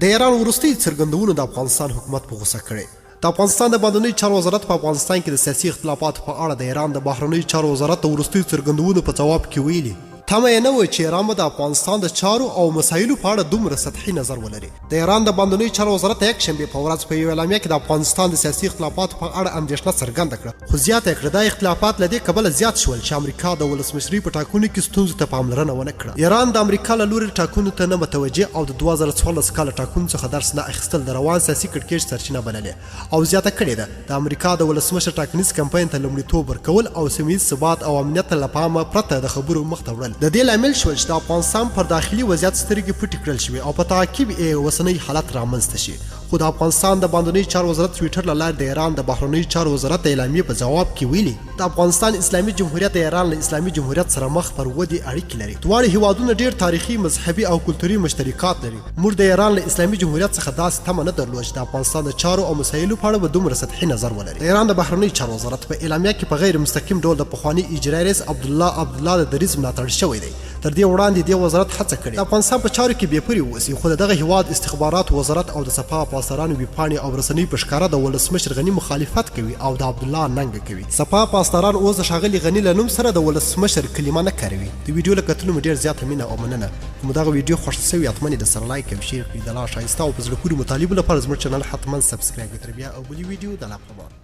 د ایران وروستیو څرګندونو د افغانستان حکومت په غوسه کړی. د افغانستان د باندنیو چارو وزارت په افغانستان کې د سیاسي اختلافاتو په اړه د ایران د بهرنیو چارو وزارت د وروستیو څرګندونو په ځواب کې ویلي، تمه یې نه وه چې ایران به د افغانستان د چارو او مسایلو په اړه دومره سطحي نظر ولري. د ایران د باندنیو چارو وزارت د یکشنبې په ورځ په یوه اعلامیه کې د افغانستان د سیاسي اختلافاتو په اړه اندېښنه څرګنده کړه، خو زیاته یې کړه، دا اختلافات له دې کبله زیات شول چې امریکا د ولسمشرۍ په ټاکنو کې ستونزو ته پاملرنه ونه کړه. ایران د امریکا له لوري ټاکنو ته نه متوجه او د 2014 کال ټاکنو څخه درس نه اخیستل د روان سیاسي کړکېچ سرچینه بللې او زیاته کړې ده، د امریکا د ولسمشر ټاکنیز کمپاین ته لومړیتوب ورکول او سیمه ییز ثبات او امنیت ته له پامه پرته د خبرو مخته وړل د دې لامل شول چې د افغانستان پر داخلي وضعیت سترګې پټې کړل شوې او په تعقیب ېې اوسنی حالت رامنځته شي. خو د افغانستان د باندنیو چارو وزارت ټویټر له لارې د ایران د بهرنیو چارو وزارت د اعلامیې په ځواب کې ویلي، د افغانستان اسلامي جمهوریت د ایران له اسلامي جمهوریت سره مخ پر ودې اړیکې لري. دواړه هېوادونه ډېر تاریخي، مذهبي او کلتوري مشترکات لري. موږ د ایران له اسلامي جمهوریت څخه داسې تمه نه درلوده چې د افغانستان د چارو او مسایلو په اړه به دومره سطحي نظر ولري. د ایران د بهرنیو چارو وزارت په اعلامیه کې په غیر مستقیم ډول د پخواني اجرایي رئیس عبدالله عبدالله د دریځ ملاتړ شوی دی. تر دې وړاندې دې وزارت هڅه کړې، د افغانستان په چارو کې بې پرې واوسي، خو د دغه هېواد استخباراتو وزارت او د سپاه پاسداران ویبپاڼې او رسنۍ په ښکاره د ولسمشر غني مخالفت کوي او د عبدالله ننګه کوي. سپاه پاسداران اوس د ښاغلي غني له نوم سره د ولسمشر کلمه نه کاروي. د ویډیو له کتلو مو ډېر زیاته مینه او مننه. که مو دغه ویډیو خوښه شوې حتما یې درسره لایک او شیر کړئ. د لا ښایسته او په زړه پورې مطالبو لپاره زموږ چینل حتما سبسکرایب کړئ. تر بیا او بلې ویډیو د الله په امان.